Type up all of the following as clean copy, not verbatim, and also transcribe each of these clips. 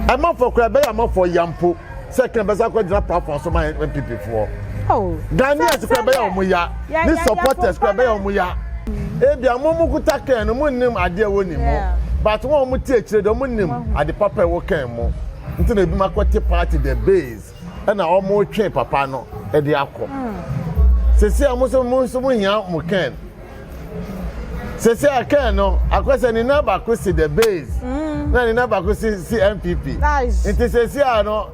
Ɛmanfoɔ koraa ɛbɛyɛ amanfoɔ ya mpo sɛ Ken bɛsa akɔ gyina platform so ma NPP foɔ. Oh, Ghanaians koraa ɛbɛyɛ wɔn ya, ne supporters koraa ɛbɛyɛ wɔn ya. Ebia mo mo kuta Ken no mo nnim adeɛ ɛwɔ ne mu, but wɔn a wɔn te akyire deɛ wɔn nim ade papa ɛwɔ Ken mu. Nti na ebi mo akɔte party the base ɛna wɔn retwe papa no ɛde akɔ. Sisi a mo nso mo nso mo hia mo Ken. Sese a Ken no akɔ sɛ ne nan baako si the base mm. na ne nan baako si si NPP. Nti sese a no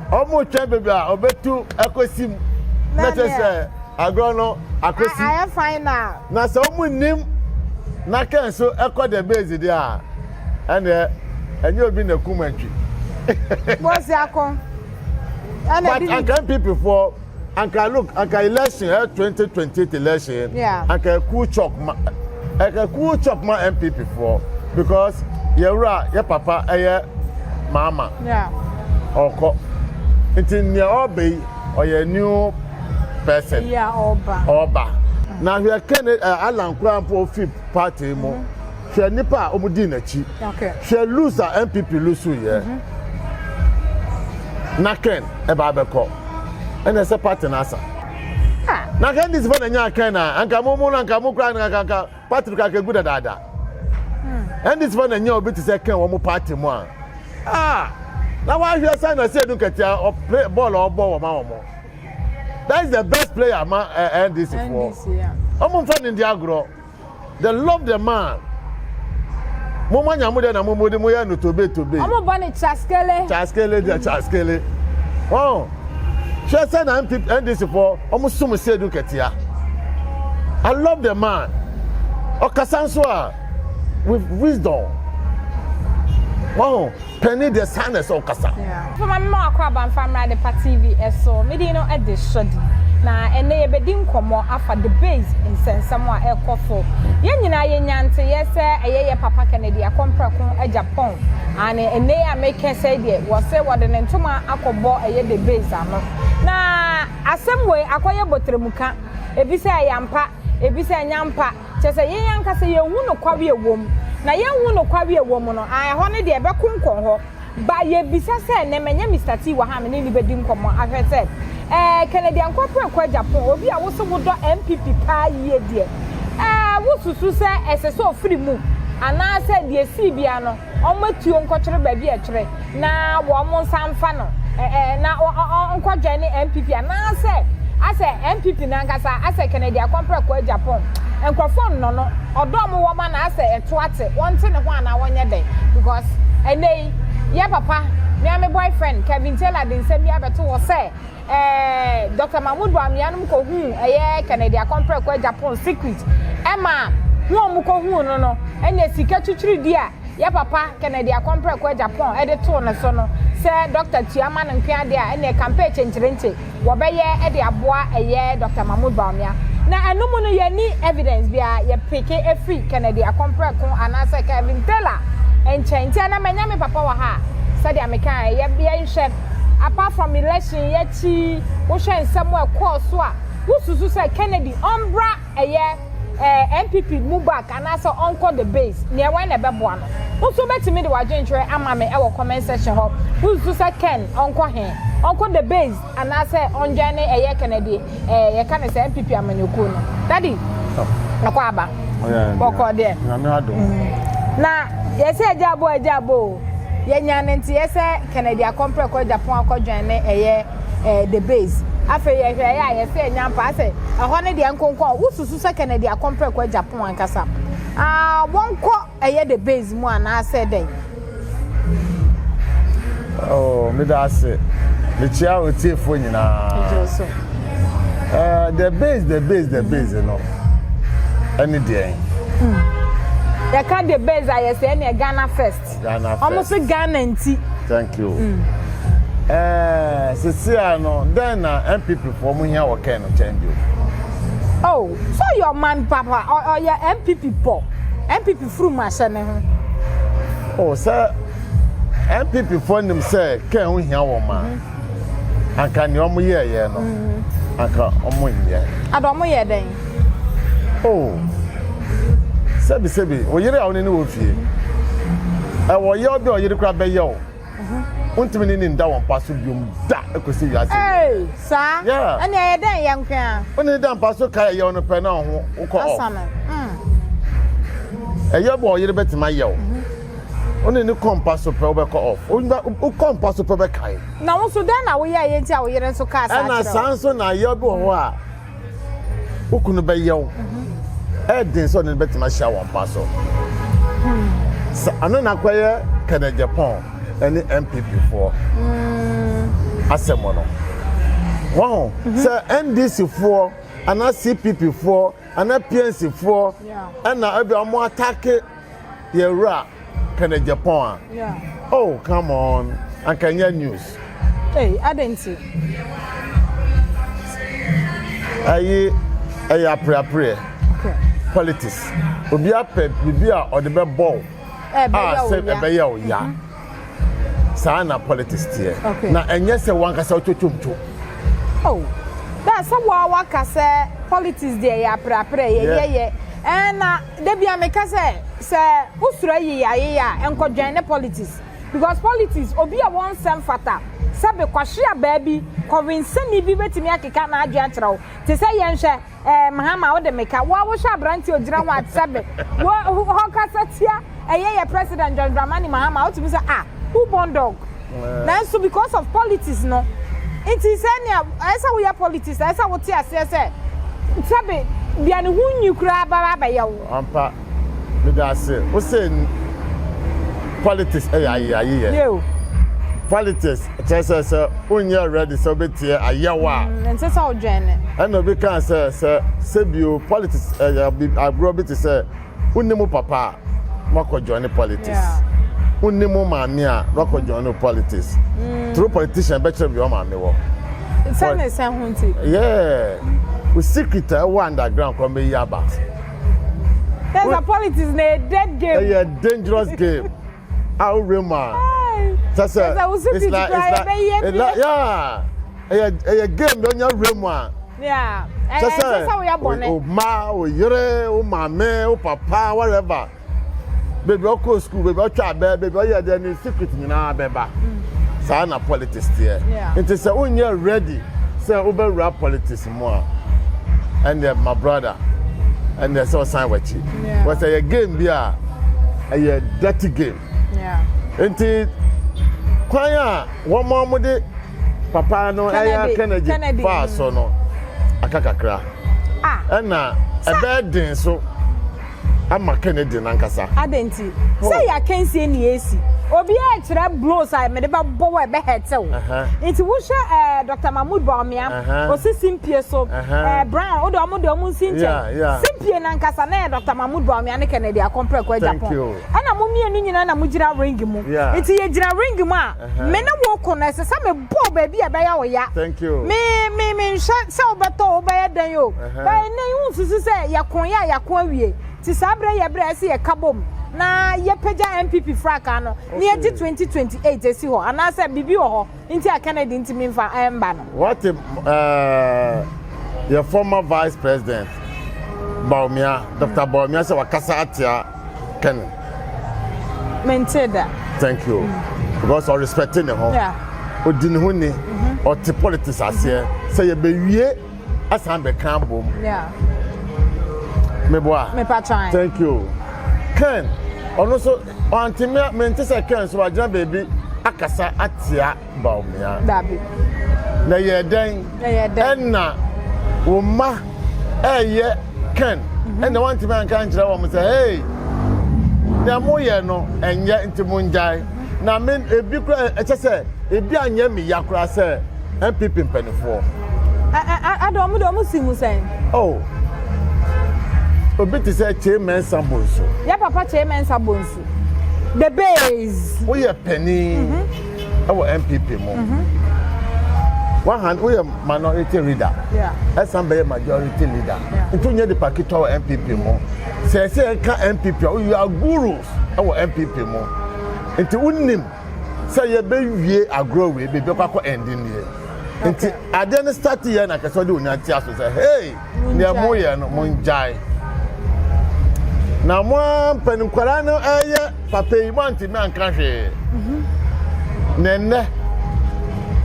wɔn twɛn baabi a ɔbɛtu akɔsi mu na kyerɛ sɛ agorɔ no akɔsi. Ayɛ final. Na sɛ wɔn nim na Ken so ɛkɔ the base deɛ a ɛnneɛ ɛnyɛ obi na kum antwi. Bosi ako. But anka NPP foɔ. Anka look anka election ɛ 2028 election yeah. anka cool chop ma ɛka cool chop ma NPP foɔ because yɛwura yɛ papa ɛyɛ maama yeah. ɔkɔ nti nea ɔba yi ɔyɛ new person yeah, ɔba ɔba na hwɛ kene ɛ Alan koraa mpo ofi party mu. Mm -hmm. Hwɛ nnipa a wɔn dii n'akyi. Hwɛ lose a NPP lose yɛ. Mhm. Na Ken ɛba abɛkɔ. Ɛna ɛsɛ party no asa. Ah. Na Ken ndc fo na nya Ken na anka mo mo na anka mo kura anka anka party no kaka egu dadaada. NDC hmm. fo na nya obi te sɛ Ken wɔn mo party mu a. Ah! Na wahwɛ sɛ na sɛ edu nkatia ɔplay bɔɔl a ɔbɔ wɔn ma wɔn. That is the best player ma NDC foɔ. Wɔn nfa ne ndi agorɔ. The love the man. Mo ma nya mo deɛ na mo mo de mo yɛ no tobe tobe. Ɔmo bɔ ne chaskele. Chaskele deɛ chaskele. Wɔn hwɛ sɛ na NPP NDC foɔ ɔmo som Seidu Nketia. I love the man. Ɔkasa nso a with wisdom. Wɔn. Panin deɛ saa na ɛsɛ ɔkasa. Mfa me ma wakɔ aba mfa mmra Adepa TV so. Me din no de Shordy. Na ɛnnɛ yɛbɛdi nkɔmmɔ afa the base nsɛnsɛm a ɛrekɔ so. Yɛn nyinaa yɛnya nteyɛ sɛ ɛyɛ yɛ papa Kennedy Akɔmprɛko Agyapong. Aane, ɛnnɛ yi a mekɛsɛ yi deɛ wɔse wɔde ne ntoma akɔbɔ ɛyɛ the base ano. Na asɛm wei akɔyɛ bɔtremuka. Ebi sɛ ɛyɛ ampa, ebi sɛ ɛnyɛ ampa. Kyerɛ sɛ, yɛn ankasa yɛnhu nokware a ɛwɔ mu. Na yɛnhu nokware a ɛwɔ mu no, ah, ɛhɔ no deɛ, ɛbɛkonkɔn hɔ. Ba, yɛbisa sɛ, nnɛ manya Mister T wɔ ha a me ne no bɛdi nkɔmmɔ ahwɛ sɛ, eh, Kennedy Ankwa Preko Agyapong, obi a wose wodɔ NPP paa yie deɛ, eh, wosusu sɛ ɛsɛ sɛ ɔfiri mu, anaasɛ deɛ ɛsii biara no, wɔn atuo nkɔtwere baabi a ɛtwere na wɔn nsa mfa no ɛ na ɔnkɔ joine NPP anaasɛ asɛ NPP no ankasa asɛ Kennedy Akɔmprɛ kɔ Japan nkurɔfoɔ nnɔ no ɔdɔ wɔn wɔ ma no asɛ ɛto ate wɔnte ne ho anaa wɔnyɛ dɛn because ɛnɛ yi yɛ papa me a me boyfriend Kevin Taylor de nsɛm bi abɛto hɔ sɛ Ɛɛ Doctor Mahmood Bawumia nom kɔ huu ɛyɛ Kennedy Akɔmprɛko Agyapong secret ɛma hu ɔmo kɔ huu no no ɛne sika twitwiridi a yɛ papa Kennedy Akɔmprɛko Agyapong ɛde too ne so no sɛ Doctor tua ma no nkoa deɛ a ɛneɛ campaign kyenkyerenkye wɔbɛyɛ ɛde aboa ɛyɛ Doctor Mahmood Bawumia na ɛno mu no yɛnni evidence biara yɛ peke ɛfiri Kennedy Akɔmprɛko anaasɛ Kevin Taylor nkyɛn nti ɛnɛ manya me papa wɔ ha a sɛdeɛ mekaeɛ yɛ yɛnhwɛ Apart from election yi akyi yi, wohwɛ nsɛm a ɛkɔɔ so a, wosusu sɛ Kennedy ɔmbra ɛyɛ eh, NPP mu back anaasɛ ɔnkɔ the base? Nea ɛwɛn na ɛbɛboa no? Wo nso wobɛtumi de w'adwenkyerɛ ama me ɛwɔ comment section hɔ. Wosusu sɛ Ken ɔnkɔ he? Ɔnkɔ the base anaasɛ ɔnjoine ɛyɛ Kennedy eh, yɛka no sɛ NPP amanyɔkuo no? Daddy, ɛkɔ aba. Bɔkɔɔ deɛ. Nyame adom. Na yɛsɛ agya abɔ agya abɔ o. Yɛnya ne nteɛ sɛ Kennedy Akɔmprɛko Agyapong akɔdwɛn ne ɛyɛ eh, the base. Afei yɛhwɛ ɛyɛ a yɛsɛ ɛnya mpa asɛ ɛhɔ ne deɛ nkonkɔn. Wosusu sɛ Kennedy Akɔmprɛko Agyapong ankasa ah, wɔnkɔ ɛyɛ the base mu anaasɛ dɛn? Oh, meda ase. Mekyia otiefoɔ nyinaa. Uh, the base, the base, the base no. Ɛne deɛn? Hmm. Yɛka the base a yɛsɛ ɛne Ghana first. Ghana first. Ɔmo se Ghana nti. Thank you. Mm. Eh, sisi a no, dɛn na NPP foɔ mo hia wɔ kɛn no kyɛn bio? Oh, so ɔyɛ ɔman papa, ɔyɛ NPP pɔ. NPP furu mu ahyɛ ne ho. Oh, sɛ NPP foɔ nim sɛ kɛn ho hia wɔn a, mm-hmm. anka nea wɔn yɛɛyɛ no, mm-hmm. anka wɔn nyɛ. Ada wɔn yɛ dɛn? Oh, sɛbi sɛbi, oyere a ɔne ne wɔ fie, ɛwɔ yɛ ɔbi a ɔyere kora bɛyɛ o. Wontumi ne ne nda wɔn mpa so biom da ekosi wiase. Ee, saa. Yeah. Ɛne ɛyɛ dɛn yɛ nko a? Wo ne da mpa so ka ɛyɛ no pɛ na ɔho wokɔ off. Asa no. Mm. Ɛyɛ bɔ ɔyere bɛtumi ayɛ wo. Wo ne ne kɔ mpa so pɛ wobɛkɔ off. Wokɔ mpa so pɛ bɛkae. Na wo nso dɛn na woyɛ yɛ nti a wo yere nso kaa saa kyerɛ wo? Ɛna saa nso na ayɛ bi wɔ hɔ a wo kunu bɛyɛ wo. Ɛyɛ den sɛ ɔne no bɛtumi ahyia wɔ mpa so. Sɛ ano na akɔyɛ Kenneth Agyapong ne NPP foɔ asɛm no. Wɔn sɛ NDC foɔ anaa CPP foɔ anaa PNC foɔ ɛna ebi wɔn atake yɛ wura Kenneth Agyapong a. Oh come on, anka nyɛ news. Hey, adɛn nti? Ɛyi ɛyɛ apreapreɛ. Politics. Obi apɛ biribi a ɔde bɛbɔ wo a sɛ ɛbɛyɛ wo ya. Saa na politics teɛ. Na ɛnyɛ sɛ wankasa wotwotwomto. Oh, da sɛ wa waka sɛ politics deɛ yɛ apreapreɛ yɛyɛyɛ. Ɛɛ na da bia meka sɛ sɛ wosoro ayeyɛ ayeyɛ a nkɔdwɛn ne politics. Because politics obi a wɔn nsɛm fata sɛbe kwahye abaa bi kɔwensani bi bɛtumi akeka n'adwene akyerɛ wo te sɛ yɛnhwɛ eh, Mahama wode meka wo a wohwɛ aberante ogyina hɔ a sɛbe wɔ hɔ kasa tia ɛyɛ yɛ president John Dramani Mahama wotumi sɛ ah who born dog nanso because of politics no nti sɛ nea ɛyɛ sɛ woyɛ politics ɛyɛ sɛ wote aseɛ sɛ sɛbe deɛ ne ho nyi koraa bɛba abɛyɛ wo. Ampa. Meda ase. Wo se politics ɛyɛ ayeyayeyɛ. Politics kyerɛ sɛ sɛ wonyɛ ready sɛ wobɛtie ayɛw a. Ɛnsɛ sɛ wodwɛn ne. Ɛna obi kaa sɛ sɛ sɛbio politics ɛyɛ agorɔ bi te sɛ wonni mo papa a wakɔ join politics. Wonni mo maame a wakɔ join politics. Through politician bɛkyerɛ bi ɔmaame wɔ. Sɛ ne sɛ ho nti. Yeah. Wo secret a ɛwɔ underground kɔ mbɛyi aba. That's a politics na a dead game. Ɛyɛ dangerous game. A wowura mu a. Sɛ sɛ it's like it's like it's like yeah. Ɛyɛ ɛyɛ game na onya wura mu a. Yeah. Sɛ sɛ sɛ o ma o yere o maame o papa whatever. Baabi ɔkɔ school baabi ɔtwa abɛ baabi ɔyɛ deɛ ne secret nyinaa bɛba. Saa na politics teɛ. Nti sɛ wonyɛ ready sɛ wobɛwura politics mu a ɛnneɛ my brother ɛnneɛ sɛ ɔsan w'akyi. Wɔ sɛ ɛyɛ game bi a ɛyɛ dirty game. Nti kwan a wɔn a wɔde papa no ɛyɛ Kennedy faa so no aka kakra. Ɛna ɛbɛyɛ den so. ama Kennedy nankasa. Adɛn nti? Sɛ yɛ akansie ne yɛresi. Obiara rekyerɛ blows a mede bɛbɔ wo a ɛbɛhɛte wo. Nti wohwɛ eh, Dr. Mahmood Bawumia, ɔsi simpie so, eh, Brown, wode ɔmo de ɔmo nsi nkyɛn. Simpie nankasa na ɛyɛ Dr. Mahmood Bawumia ne Kennedy Akompreko Agyapong. Ɛna mo mmienu nyinaa na mogyina ring mu. Nti yɛgyina ring mu a, me ne wo ko no, ɛsɛ sɛ mebɔ wo baabi a ɛbɛyɛ wo ya. Me, me, menhwɛ sɛ wobɛtɔ o, wobɛyɛ dɛn o. But ɛnnɛ yi wonsusu sɛ yɛko yɛ a yɛako awie nti saa berɛ yi yɛ berɛ a ɛsɛ yɛka bom na yɛpagya NPP frankaa no na yɛgye 2028 asi hɔ anaasɛ biribi wɔ hɔ nti a Kennedy ntumi mfa ɛmba no. Wate eh, yɛ former vice president Bawumia, Dr. Bawumia sɛ wakasa atia Kenny. Mente da. Thank you. Because ɔ respect ne ho. Odi ne ho ni. Ɔte politics aseɛ. Sɛ yɛbɛwie asan bɛka abom. Meboa. Thank you. Ken, ɔno nso ɔantumi mente sɛ Ken nso wagyina baabi akasa atia Bawumia. Dabi. Na ɛyɛ dɛn? Ɛna wo mma ɛyɛ Ken mhm. ɛna wantumi anka nkyerɛ wɔn sɛ hey nea moyɛ no ɛnyɛ nti mongyae na me ebi kora ɛkyɛ sɛ ebi anyɛ me ya koraa sɛ NPP mpanimfoɔ. Ada ɔmo de ɔmo si mu sɛn. Oh obi te sɛ Kyei Mensah Bonsu. Yɛ papa Kyei Mensah Bonsu the base. Woyɛ panin mhm. ɛwɔ NPP mu. Mhm. Wahan woyɛ minority leader. Ɛsan bɛyɛ majority leader. Nti wonyɛ nipa ketewa wɔ NPP mu. Sɛ ɛsɛ yɛka NPP a you are gurus ɛwɔ NPP mu. Nti wonim. sɛ yɛbɛwie agorɔ wei baabi ɛkɔ akɔ ɛnde nie nti adeɛ no start yɛ na kɛsɛ ɔde onya ti aso sɛ hey nea moyɛ no mongyae na mo a mpɛn nkwadaa no ɛyɛ papa yi mo antumi anka hwee mhm. Na ɛnnɛ,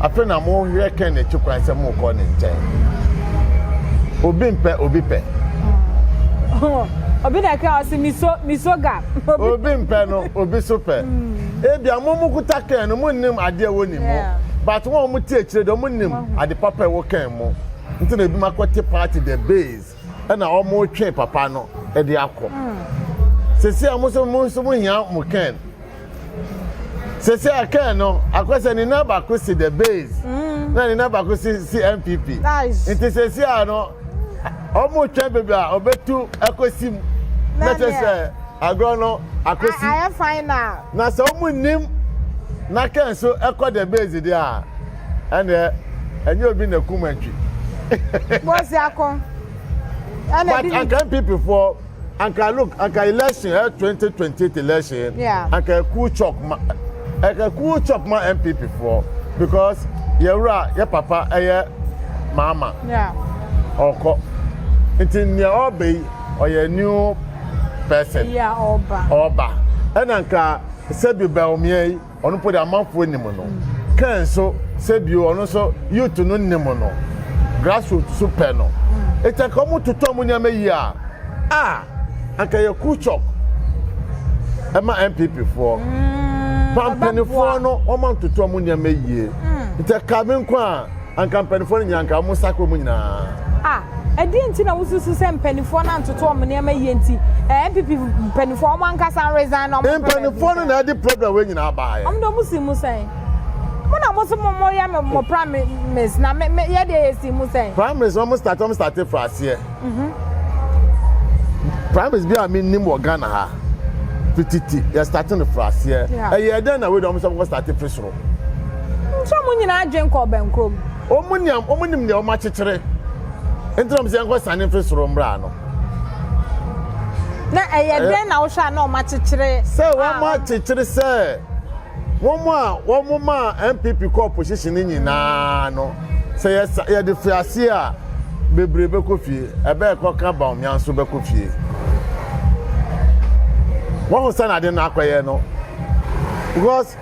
afei na mohwɛ Ken akyi kwan sɛ morekɔ ne nkyɛn. Obi mpɛ, obi pɛ. Obi na ɛka ɔsi miso miso ga. Obi mpɛ no, obi so pɛ. Ebia mo mo kuta Ken no, mo nnim adeɛ ɛwɔ ne mu. But wɔn a wɔn te akyire deɛ, wɔn nim ade papa ɛwɔ Ken mu. Nti na ebi mo akɔte party the base ɛna wɔn retwe papa no ɛde akɔ. Sisi a mo nso mo nso mo hia mo Ken. Sese a Ken no akɔ sɛ ne nan baako si the base mm. na ne nan baako si si NPP. Nti sese a no wɔn twɛn beebi a ɔbɛtu akɔsi mu na kyerɛ sɛ agorɔ no akɔsi. Ayɛ final. Na sɛ wɔn nim na Ken so ɛkɔ the base deɛ a ɛnneɛ ɛnyɛ obi na kum antwi. Bɔsi akɔ. But anka NPP foɔ. Anka look anka election ɛ 2028 election yeah. anka cool chop ma ɛka cool chop ma NPP foɔ because yɛwura yɛ papa ɛyɛ maama yeah. ɔkɔ nti nea ɔba yi ɔyɛ new person yeah, ɔba ɔba ɛna nka sɛbi bɛwomia yi Ɔno mpo deɛ amanfoɔ nim no. Ken nso sɛ bio ɔno nso youth no nim no. Grassroots nso pɛ no. Eti anka wɔn totɔ wɔn nneɛma yie a, ah anka yɛ cool chalk ɛma NPP foɔ. Mm, Pa mpanimfoɔ no wɔn antoto wɔn nneɛma yie. Nti ɛka me nko a Anka mpanimfoɔ no nyinaa, anka wɔn sakra wɔn nyinaa. Ah, ɛdeɛn nti na wosusu sɛ mpanimfoɔ no antoto wɔn nneɛma yie nti eh, NPP mpanimfoɔ wɔn ankasa resign na wɔn mpɛ baabi Mpanimfoɔ no na ɛde problem wei nyinaa baeɛ. Wɔn de wɔn si mu sɛn? Mo na mo so mo mo yɛ me mo primaries na me me yɛ deɛ yɛ si mu sɛn? Primaries wɔn start wɔn start firi aseɛ. Primaries bi a mi nim wɔ Ghana ha fititi yɛ start no firi aseɛ. Ɛyɛ dɛn na wei de wɔn sɛ wɔn start firi soro? Nso wɔn nyinaa adwene kɔɔ bɛnkorɔ mu. Wɔn nim wɔn nim nea wɔn akyekyere. Nti na wɔn sɛ yɛnkɔ sane mfiri soro mmra no. Na ɛyɛ dɛn na wohwɛ a na wɔn akyekyere? Sɛ wɔn akyekyere sɛ wɔn a wɔn maa NPP kɔɔ opposition no nyinaa no, sɛ yɛsa yɛde firi aseɛ a bebree bɛkɔ fie. Ɛbɛyɛ kɔka Bawumia nso bɛkɔ fie. Wɔn sɛ na ade no akɔyɛ no because.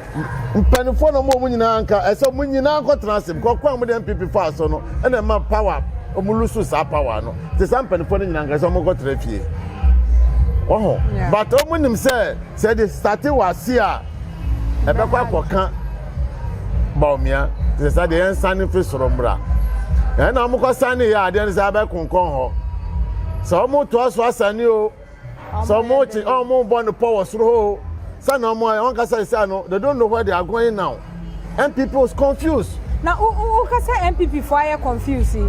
Mpanimfoɔ na wɔn nyinaa nka ɛsɛ wɔn nyinaa nkɔtena ase because kwan a wɔde NPP faa so no ɛna ɛma power wɔn lusu saa power no te saa mpanimfoɔ no nyinaa nka ɛsɛ wɔn nkɔtena fie wɔho but wɔn nim sɛ sɛ de starte wɔ ase a ɛbɛkɔ akɔka Bawumia te sɛ deɛ yɛn nsa ne fi soro mmra ɛna wɔn kɔ sane yɛ adeɛ no sɛ abɛkonkɔn hɔ sɛ wɔn toa so asane o. Sɛ ɔmo kye ɔmo bɔ no pɔ wɔ soro hɔ o, sɛ na ɔmo ayɛ, wɔn kasa sɛ no, they don't know where they are going now. NPP was confused. Na wo wo ka sɛ NPP foɔ ayɛ confused yi,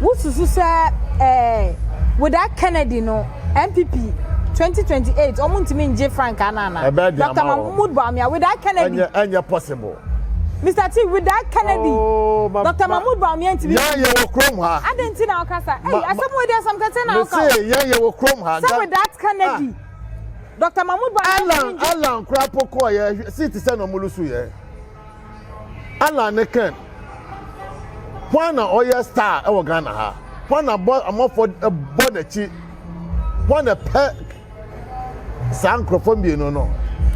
wo susu sɛ ɛɛ without Kennedy no NPP 2028 ɔmo ntumi ngye frankaa no anaa? Ɛbɛyɛ den Doctor ama wɔn. Mahmood Bawumia without Kennedy. Ɛnyɛ ɛnyɛ possible. Mister T, without Kennedy, Oh, ma, Doctor ma, Mahmood Bawumia ntumi. Yɛn yɛ wɔ kurom ha. Adɛn nti na ɔkasa? Ma, Ei, asɛm wei deɛ asɛm kɛseɛ na ɔka. Mese yɛn yɛ wɔ kurom ha. Sɛ without Kennedy, ah. Doctor Mahmood Bawumia. Alan, Alan kura po kɔɔ yɛ seat sɛ na ɔmo lusu yɛ. Alan ne Ken. Hwan na ɔyɛ star ɛwɔ Ghana ha? Hwan na bɔ amɔfo bɔ n'akyi? Hwan na pɛ saa nkurɔfoɔ mmienu no.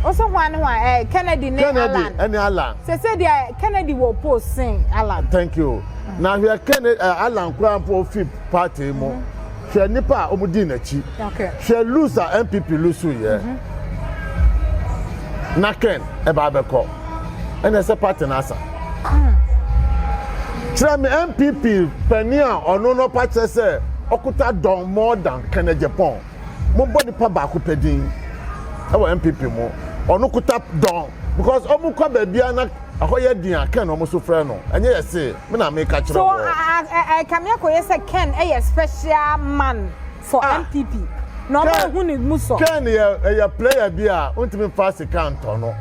Ɔsɛ hwan ne hwan? Eh, Kennedy ne Kennedy Alan. Kennedy ne Alan. Sese deɛ Kennedy wɔ post sen Alan. Thank you. Na hwɛ Kennedy eh, Alan koraa mpo ofi party mu. Mm -hmm. Hwɛ nipa a wɔn di n'akyi. Okay. Hwɛ lose a NPP lose yɛ. Mm -hmm. Na Ken ɛba abɛkɔ. Ɛna ɛsɛ party no asa. Mm. Kyerɛ me NPP panin a ɔno no pa kyerɛ sɛ ɔkuta dɔn more than Kennedy Agyapong. Mobɔ nipa baako pɛ din ɛwɔ NPP mu. Ɔno kuta dɔn because ɔmo kɔ baabi a na ɛhɔ yɛ den a Ken ɔmo so frɛ no. Ɛnyɛ yɛ se me na meka kyerɛ So wɔ. Kame akɔyɛ sɛ Ken ɛyɛ special man for Ah. NPP na ɔmo Ken ehu ne mu sɔ. Ken yɛ ɛyɛ player bi a ontumi nfa sika ntɔ no.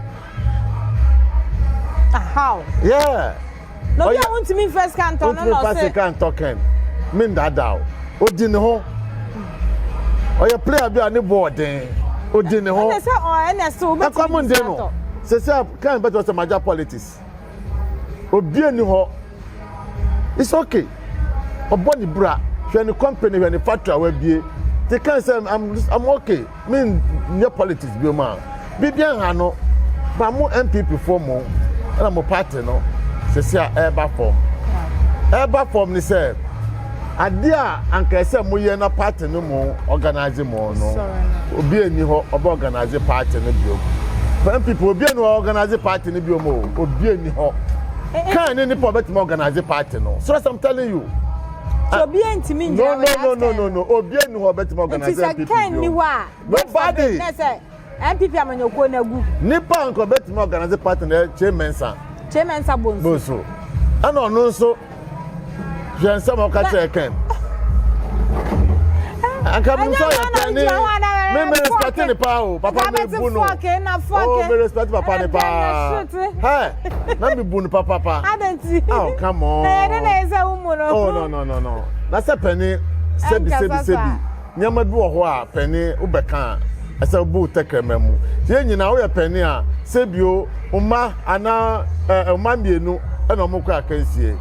Ah, how? Yeah. Na obi a wontumi nfa sika ntɔ no wontumi na nfa ɔse. sika ntɔ Ken. Me ndaadaa o. Odi ne ho. Ɔyɛ player bi a ne bɔɔ den. Odi ne ho. Ɛna sɛ ɔ ɛna sɛ Ɛkwa wobɛtumi mu de nde sika no. atɔ. Sɛ sɛ Ken bɛtɔ sɛ magya politics. Obi ani hɔ. It's okay. Ɔbɔ ne bra. Hwɛ ne company, hwɛ ne factory a wabie. Te Ken sɛ I'm I'm okay. Me nyɛ politics bio mu a. Biribi nha no. Ba mo NPP foɔ mo. Ɛna mo party no sɛsi a ɛreba fam. Ɛreba fam ne sɛ adeɛ a anka ɛsɛ moyɛ na party no mo organize mo no, obi ani hɔ ɔbɛ organize party no biom. NPP obi ani hɔ organize party no biom o, obi ani hɔ. Kan ne nipa ɔbɛtumi organize party no. So as I'm telling you. So obi ntumi ngyina No no no no no no obi ani hɔ ɔbɛtumi organize NPP biom. Nti sɛ Ken ni hɔ a. Nobody. NPP amanyɔkuo no agu. Nipa a nka ɔbɛtumi organize party no yɛ Kyei Mensah. Kyei Mensah Bonsu. Bonsu. Ɛna ɔno nso hwɛ nsɛm a ɔka kyerɛ Ken. Anka mi nso yɛ pɛ ne me me respect ne paa o papa mi bu no oh me respect papa ne paa hɛ na mi bu no papa pa oh come on oh no no no no na sɛ pɛni sɛbi sɛbi sɛbi. Nneɛma bi wɔ hɔ a panin wobɛka a, ɛsɛ sɛ wobu wo tɛkrɛma mu. Yɛn nyinaa woyɛ panin a, sɛbio wo mma anaa ɛɛ mma mmienu na wɔkɔ akansie.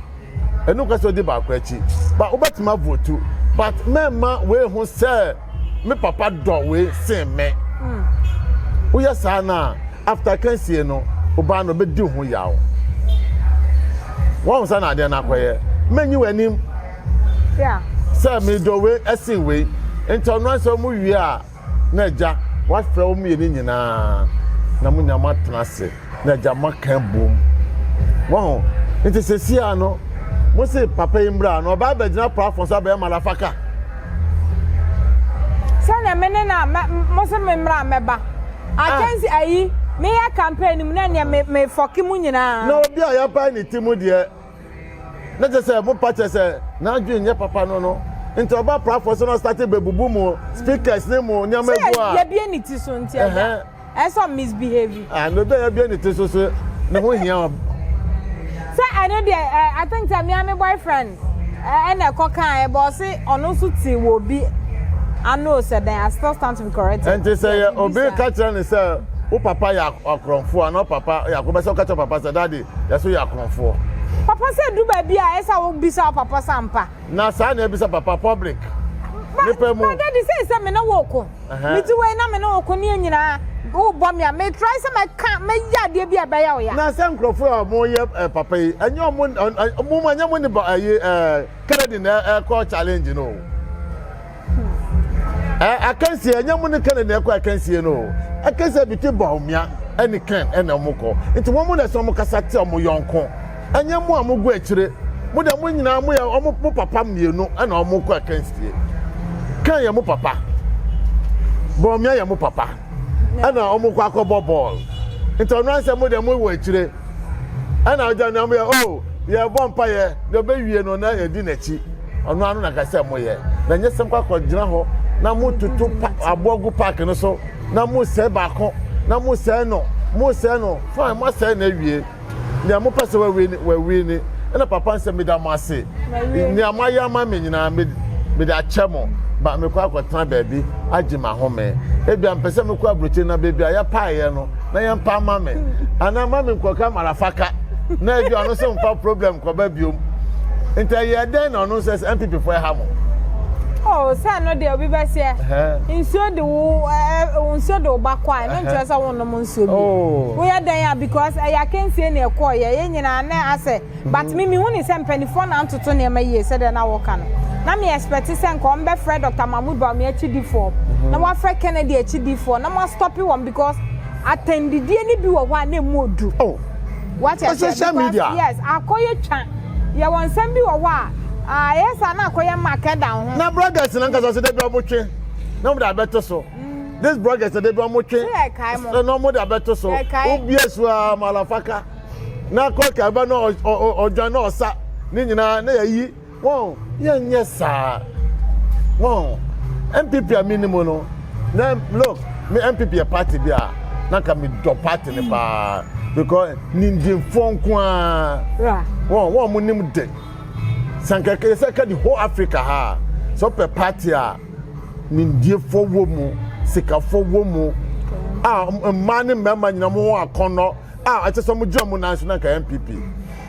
Ɛno nka sɛ wodi baako akyi. Ba wobɛtumi avotu but mɛmma wei ho sɛ me papa dɔ wei sen me. Woyɛ saa no a, after akansie no, wo ba no ɔbɛdi wo ho yaw. Woahu sɛ na adeɛ no akɔyɛ. Mɛnyi w'anim. Sɛ medɔ wei ɛsen wei. Nti ɔno ara sɛ ɔmo wie a na agya wafrɛ wɔn mmienu nyinaa na mo nyinaa mo atena ase na agya mo aka abom. Wɔho nti sɛsi a no mo se papa yi mbra na ɔba abɛgyina platform so abɛyɛ malafaka. Sɛnea me ne na mo se me mmra mɛba. Akyɛnse ayi meyɛ campaign mu na nea me me fɔke mu nyinaa. Na obi a yɛapae ne ti mu deɛ. Na kyerɛ sɛ mo pa kyerɛ sɛ n'adwene nyɛ papa no no nti ɔba prafo so na ɔstate bɛbubu mu speakers ne mu nneɛma egu a. Sɛ yɛbie ne ti so nti ɛda ɛsɛ misbehave. Ah na obi a yɛbie ne ti so so ne ho hia ɔ. Sɛ ɛno deɛ I think sɛ mea me boyfriend ɛna ɛkɔ kan ɛbɔ ɔse ɔno nso te wɔ obi ano sɛ dɛn I still stand to be corrected. Nti sɛ yɛ obi ka kyerɛ ne sɛ wo papa yɛ akorɔmfoɔ anaa wo papa yɛ akorɔmfoɔ bɛsɛ ɔka kyerɛ papa sɛ daddy Yɛ so yɛ akorɔmfoɔ. Papa sɛ edu baabi a ɛsɛ wo bisa wo papa sɛ ampa. Na saa na ebisa papa public. Nipa mu. Ba daddy sɛ sɛ me ne wo ko. Me ti wei na me ne wo ko ne yɛn nyinaa wo bɔ me a me try sɛ mɛ ka mɛ yɛ adeɛ bi a ɛbɛyɛ wo ya. Na sɛ nkorɔfoɔ a wɔn yɛ eh, papa yi ɛnyɛ wɔn wɔn ɛnyɛ wɔn ne ba ɛyi ɛɛ Kennedy na ɛkɔ challenge no o. Ɛ akansie ɛnyɛ mo ne Kennedy na ɛkɔ akansie no o. Akansie between Bawumia ɛne Ken ɛna wɔn kɔ. Nti wɔn na ɛsɛ wɔn kasa tia wɔn yɔnko. Ɛnyɛ mo a mo gu akyire. Mo deɛ mo nyinaa mo yɛ wɔn mo papa mmienu ɛna wɔn kɔ akansie. Ken yɛ mo papa. Bawumia yɛ mo papa. Ɛna wɔn kɔ akɔbɔ bɔɔl. Nti ɔno ansɛ mo deɛ mo wɔ akyire. Ɛna ɔgya nea mo yɛ oh yɛbɔ mpaeɛ deɛ ɔbɛwie no na yɛdi n'akyi. Ɔno ano na ka sɛ moyɛ na nyɛ sɛ mokɔ akɔgyina hɔ na mototo pa aboɔ gu park no so na mosɛe baako na mosɛe no mosɛe no fine moasɛe no awie nea mopɛ sɛ wawie ni wawie ni ɛna papa nsɛ meda mo ase nea moayɛ ama me nyinaa mede akyɛ mo ba mekɔ akɔtena baabi agye m'ahome ebia mpɛ sɛ mekɔ aburokyire na baabi a yɛpaeɛ no na yɛmpa ama me anaa ma me nkɔka marafaka na ebi ɔno nso mfa problem kɔba biom nti ɛyɛ dɛn na ɔno nso sɛ npp fo ɛha mo. Oh, sɛ no deɛ obi bɛseɛ nsuo de wo nsuo de wo ba kɔ a ɛno nkyerɛ sɛ wonom nsuo bi oh. woyɛ dɛn a because ɛyɛ akansie na ɛkɔɔ yɛ yɛn nyinaa na asɛ But me mehu ne sɛ mpaninfoɔ na antoto nneɛma yie sɛdeɛ na woka no. Na me expect sɛ nka wɔn bɛfrɛ Doctor Mahmood Bawumia akyidifoɔ na wɔafrɛ Kennedy akyidifoɔ na wɔastɔpe wɔn because atɛndidie no bi wɔ hɔ a na ɛmu ɔdu. Oh. Wate aseɛ? Social Because media. yes, akɔyɛ twa. Yɛwɔ nsɛm bi wɔ hɔ a ah, ɛyɛ saa na akɔyɛ mark ɛda wo ho. Na bloggers no ankasa so da bi wɔn twe na wɔn de abɛto so. This bloggers da bi wɔn twe Sɛ yɛkae mo. na wɔn de abɛto so. Yɛkae. Wobie so a malafaka. na kɔka ɛba na ɔdwan na ɔsa ne nyinaa na yɛyi wɔn yɛnyɛ saa wɔn npp a mi ni mu no na look me npp yɛ party bi a na nka mi dɔ party ne paa because nimdinfoɔ nko ara wɔn wɔn mo nim de sankɛkɛ sɛ ka di whole africa ha sɛ ɔpɛ party a nimdiefoɔ wɔ mu sikafoɔ wɔ mu a mmaa ne mmarima nyinaa mo ho akɔnnɔ. a ɛkyɛ sɛ wɔn gyina mu nan so na nka npp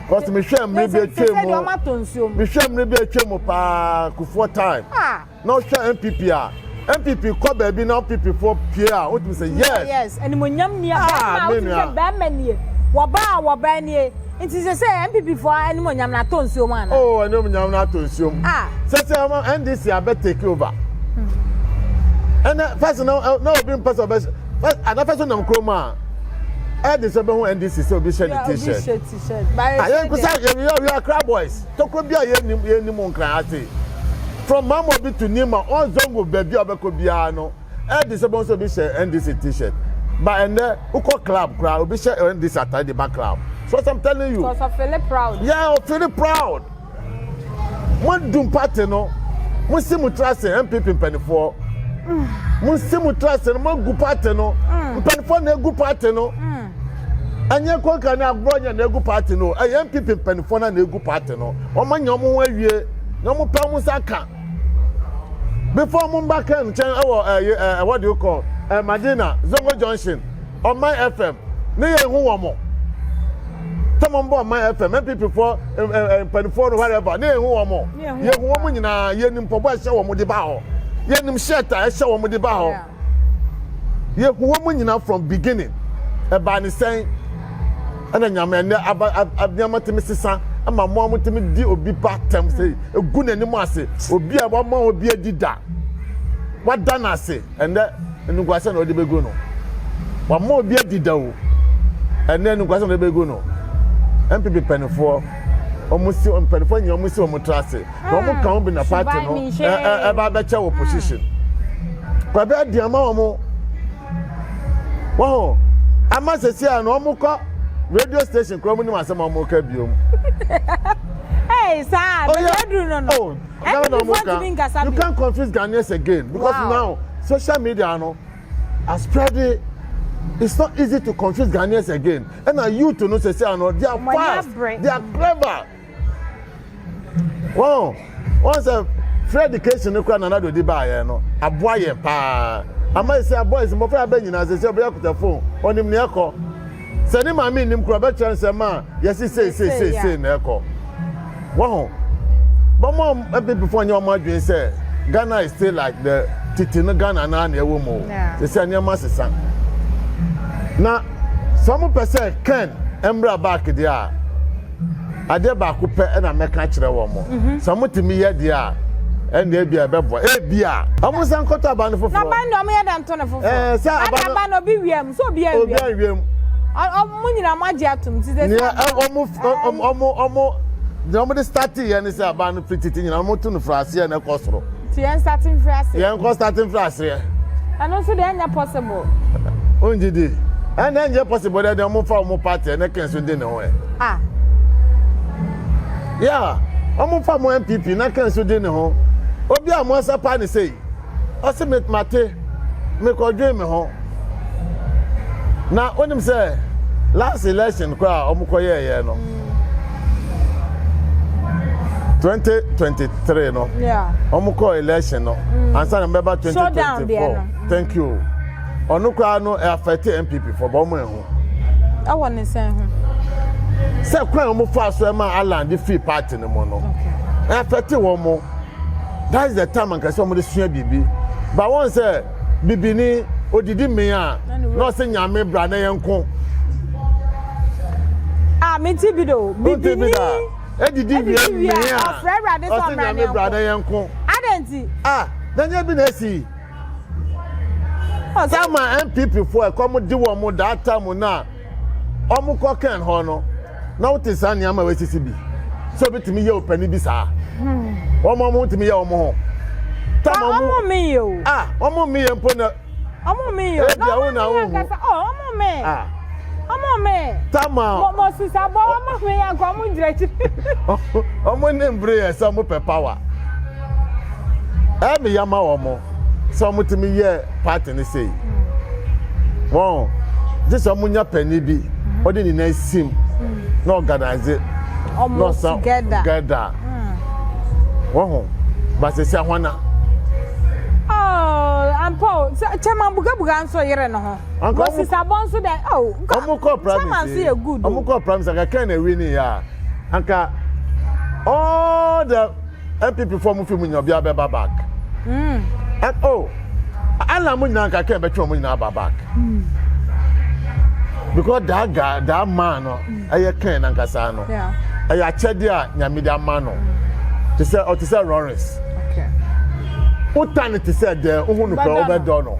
because mehwɛ mmiri bi atwa mu mehwɛ mmiri bi atwa mu paa kufuor time ah. na ɔhwɛ npp a npp kɔ baabi na npp foɔ pie a wotumi sɛ yes yes animonyam ni a ah, bɛrima wotumi sɛ bɛrima nie. Wɔbaa a wɔbaa nie. Nti sesei NPP foɔ animuonyam no atɔ nsuo mu anaa? Oh animuonyam no atɔ nsuo mu. Ah. Sesei ɔmo NDC abɛ take over. Ɛnɛ first no na obi mpɛ sɛ ɔbɛ first ana first nam kurom a ɛde sɛ ɔbɛhu NDC sɛ obi hyɛ ne t-shirt. Obi hyɛ t-shirt. Ah yɛn kusa yɛ yɛ yɛ Accra boys tokuro bi a yɛ nim yɛ nim nkran ase from Mamobi to Nima all zongo baabi a ɔbɛkɔ biara no. Ɛde sɛ bɔn sɛ obi hyɛ NDC t-shirt but ɛnɛ wokɔ club koraa obi hyɛ NDC atare de ba club so what I'm telling you. Because ɔfele proud. Yeah ɔfele proud. Mo dum party no mo si mo tiri ase NPP mpanimfoɔ mo si mo tiri ase no mo gu party no mpanimfoɔ na egu party no ɛnyɛ kɔnka ne agorɔ nyɛ na egu party no ɛyɛ NPP mpanimfoɔ na na egu party no wɔn anya wɔn ho awie na wɔn pɛ wɔn nsa ka. Before mo mba Ken nkyɛn wɔ ɛɛ ɛɛ what do you call ɛɛ Madina Zongo Junction Ɔman FM ne yɛn hu wɔn mo sɛ mo mbɔ Ɔman FM NPP foɔ ɛɛ mpanimfoɔ no whatever ne yɛn hu wɔn mo yɛn hu wɔn nyinaa yɛn nim pɔbɔ ɛhyɛ wɔn de ba hɔ yɛn nim shirt a ɛhyɛ wɔn de ba hɔ. Yɛhu wɔn nyinaa from beginning. Ɛbaa ne sɛn ɛna nyame ɛnɛ aba nneɛma tumi sesa ɛma mo a mo tumi di obi ba tɛm sɛ egu n'anim ase obi a wama obi adi da wada n'ase ɛnɛ nnuguasɛ na ɔde bɛgu no wama obi adi da o ɛnɛ nnuguasɛ na ɔde bɛgu no NPP mpanimfoɔ wɔn si mpanimfoɔ nyinaa wɔn si wɔn tra ase. Na wɔn ka ho bi na party no ɛba abɛkyɛ wɔ position. Kwabe adi ama wɔn. Wɔn ho ama sɛsi a na wɔn kɔ radio station kura wɔn nim asɛm a wɔn ka biom. Hey, saa bɛbi aduru no no. Oh, Ghana wɔn ka. You can't confuse Ghanaians again because wow. now social media no has spread it. It's not easy to confuse Ghanaians again. And now youth no sɛsi a no they are fast, they are clever. Wɔn wɔn sɛ free education no kura Nana Addo de baayɛ no aboa yɛn paa ama sɛ boys mmɔfra abɛ nyinaa sɛ sɛ ɔbɛyɛ kuta phone ɔnim nea ɛkɔ sɛ ne maame nim kura ɔbɛkyerɛ no sɛ maa yɛsi sei sei sei sei na ɛkɔ wɔn ho bɔn NPP foɔ nyɛ wɔn adwene sɛ Ghana is still like the tete no Ghana naa na ɛwɔ mu o sɛ sɛ nneɛma sesa na sɛ wɔn pɛ sɛ Ken mmra back deɛ a. Adeɛ baako pɛ na mɛka akyerɛ wɔn, mhm. sɛ wɔtumi yɛ deɛ a, ɛnna ebi a ɛbɛboa. Ebi a wɔn nsa nkɔtɔ aba no foforɔ. Na aba no wɔn yɛ dɛ nto no foforɔ. Ɛɛ sɛ aba no aba no obi wia mu sɛ obi anwia mu. Obi anwia mu. Wɔn nyinaa wɔn agye atum ti sɛ. Nea wɔn wɔn wɔn deɛ wɔn de start yɛ ne sɛ aba no firi tete nyinaa wɔn to no firi aseɛ na ɛkɔ soro. Ti yɛn start mfiri aseɛ. Yɛn kɔ start mfiri aseɛ. Ɛno nso deɛ ɛnyɛ possible. Wongye di? Ɛna ɛnyɛ possible dɛ deɛ wɔn fa wɔn party ɛna kɛn so di ne ho ɛ. Ah. Yeah, wɔn fa wɔn NPP na kɛn so di ne ho. Obi a wɔn asa pa ne sei. Ɔsi me mate, me kɔ dwen me ho. Na onim sɛ last election koraa a wɔn kɔ yɛɛyɛ no. 2023 no. Yeah. Wɔn kɔ election no. Mm. Ansa na mbɛba 2024. Thank you. Ɔno koraa no affect NPP for bɔ wɔn ehu. Ɛwɔ ne sɛn ho. Sɛ kwan a wɔn fa so ɛma Alan de free party no mu no. Affect wɔn mo. That is the time ankasa wɔn de sua biribi. But wɔn sɛ bibini odidi mmea a na ɔsɛ nyame bra na yɛn ko. Ah, me ti bi do. Bibini edidi wie mmea a ɔfrɛ awurade sɛ ɔsɛ nyame bra na yɛn ko. Adɛn Ah, na nyɛ bi na esi. Sama NPP fo ɛkɔm di wɔn that time na wɔn kɔ kɛn hɔ no na wote saa nneɛma a wɔasisi bi sɛ obi tumi yɛ ɔpanin bi saa wɔn wɔn tumi yɛ wɔn ho. Tama wɔn mi yɛ o. Ah wɔn mi yɛ mpo na. Wɔn mi yɛ o. Ebi awo na awo hu. Oh wɔn mi. Ah. Wɔn mi. Tama. Mo mo sisa bɔ wɔn mi yɛ nka wɔn gyina akyi. Wɔn ne mbere yɛ sɛ wɔn pɛ power. Ɛmi yɛ ma wɔn. sɛ wɔn tumi yɛ party no sei wɔn gye sɛ wɔn nya panyin bi ɔde ne nan sim na organize na ɔsan together wɔn ho basɛsi ahwana. Oh, ampa o chairman bugabuga nso yere ne ho moses abɔ nso dɛ oh wɔn kɔ chairman nso yɛ good o wɔn kɔ prime anka kɛn na ewi ni ya anka all the. NPP foɔ mo fi mu nyina obiara bɛba back. Mm. And oh, ala mo nyinaa nka kɛn bɛtwe wɔn nyinaa aba back. Mm. Because that guy, that man no, ɛyɛ Ken nankasa no. Ɛyɛ akyɛdeɛ a Nyame de ama no. Te sɛ ɔte sɛ Lawrence. Wotan no te sɛ dɛn, wohu no pɛ wobɛdɔ no.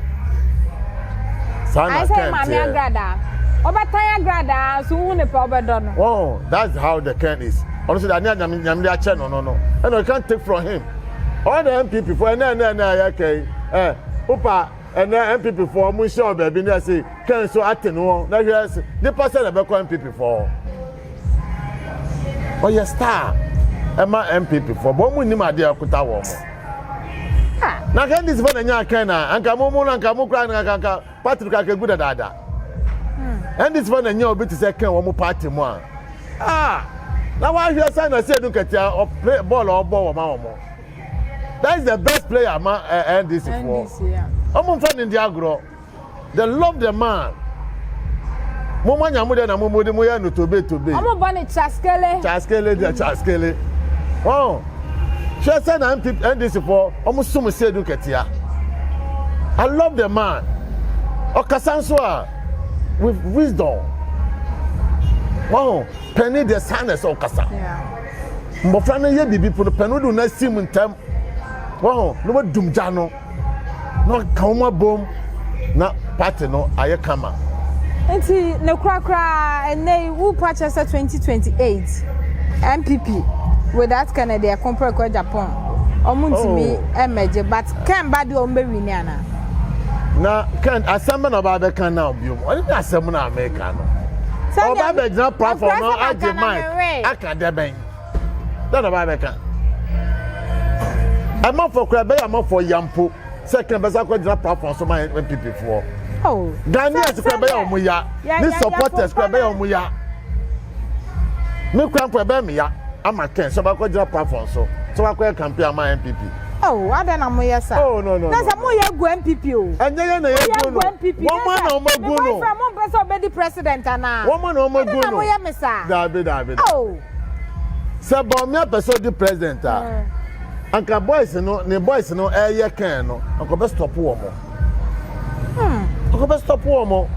Saa na Ken teɛ. Ɔbɛtan agradaa nso wohu no pɛ wobɛdɔ no. Oh, that's how the Ken is. Ɔno nso de adeɛ a Nyame Nyame de akyɛ no no no, ɛna you can't take from him. All the NPP foɔ ɛnɛ ɛnɛ ɛnɛ ɛyɛ kɛyi ɛ wopa ɛnɛ NPP foɔ ɔmo nhyia wɔ baabi ne ɛse Ken so ate no wɔn na hwɛ ɛse nipa sɛ na ɛbɛkɔ NPP foɔ ɔyɛ star ɛma NPP foɔ bɔn ɔmo nim adeɛ ɛkuta wɔn mo na nka NDC foɔ na nya Ken na anka mo mo na nka mo kura nka nka party kura kegu dadaada NDC foɔ na nya obi te sɛ Ken wɔn mo party mu a. Ah! Na wahwɛ sɛ na sɛ edu nketewa ɔplay bɔɔl a ɔbɔ wɔ ma wɔn. That is the best player ma eh, NDC foɔ. Wɔn nfa ne ndi agorɔ. They love the man. Mo ma nyamu deɛ na mo mo de mo yɛ no tobe tobe. Wɔn bɔ ne chaskele. Chaskele deɛ chaskele. Wɔn hwɛ sɛ na MP NDC foɔ wɔn som sɛ edu nketewa. I love the man. Ɔkasa nso a. with wisdom wɔn panyin deɛ saa na ɛsɛ ɔkasa mbɔfra no yɛ biribi po no panyin do na si mu ntɛm wɔn na wɔdum gya no na ɔka wɔn abom na party no ayɛ kama. Nti ne korakora ɛnɛ yi wopa kyerɛ sɛ 2028 NPP without Kennedy Akompreko Japan ɔmo ntumi ɛmɛgye but Ken ba deɛ ɔmo bɛ wini ana. Na Ken, asɛm bɛ na ɔba abɛka now biom? Ɔne ne asɛm no a meka no. Ɔba abɛgyina platform no agye mic aka dɛ bɛn? Dɛ na ɔba abɛka? Ɛmafo koraa ɛbɛyɛ amafo ya mpo sɛ Ken bɛsa akɔgyina platform so ma NPP foɔ. Oh, Ghanaians koraa ɛbɛyɛ wɔn ya, ne supporters koraa ɛbɛyɛ wɔn ya. Me kura mpo ɛbɛyɛ me ya ama Ken sɛ ɔbɛkɔ gyina platform so sɛ wakɔyɛ campaign ama NPP. Oh, adɛn na moyɛ saa? Oh, no, no, Na sɛ moyɛ agu NPP o. Ɛnyɛ yɛn na yɛgu no. Wɔn a na wɔn agu no. Me boyfriend mo mpɛ sɛ ɔbɛdi president anaa? Wɔn a na wɔn agu no. Adɛn na moyɛ me saa? Daabi, daabi. Oh. Sɛ Bawumia pɛ sɛ ɔdi president a, anka boys no, ne boys no ɛyɛ Ken no, anka ɔbɛ stop wɔn. Hmm. Ɔkɔ bɛ stop wɔn.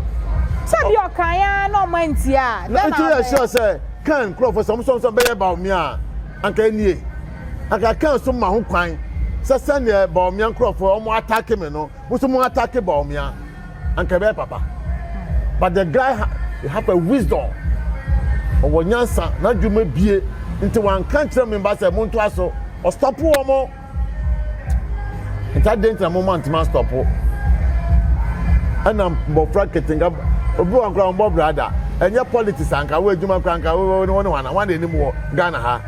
Sɛ bi ɔkan ya na ɔmo antie a. Na nti yɛ sure sɛ kan nkurɔfoɔ sɛ ɔmo sɛ ɔmo bɛyɛ Bawumia a anka nie. Anka kan so ma ho kwan sɛ sɛdeɛ Bawumia nkurɔfoɔ ɔmo atake me no mo so mo atake Bawumia anka ɛbɛyɛ papa. But the guy ha, he have a wisdom. Ɔwɔ nyansa n'adwuma bie nti wanka nkyerɛ me mba sɛ montoa so ɔstɔpo wɔn. Nti adɛn nti na mo ma ntoma stɔpo? Ɛna mbɔfra nketenka obi wɔ nkora wɔn bɔ da. Ɛnyɛ politics anka wo adwuma kora anka wo ne wɔn wana wɔn anim wɔ Ghana ha.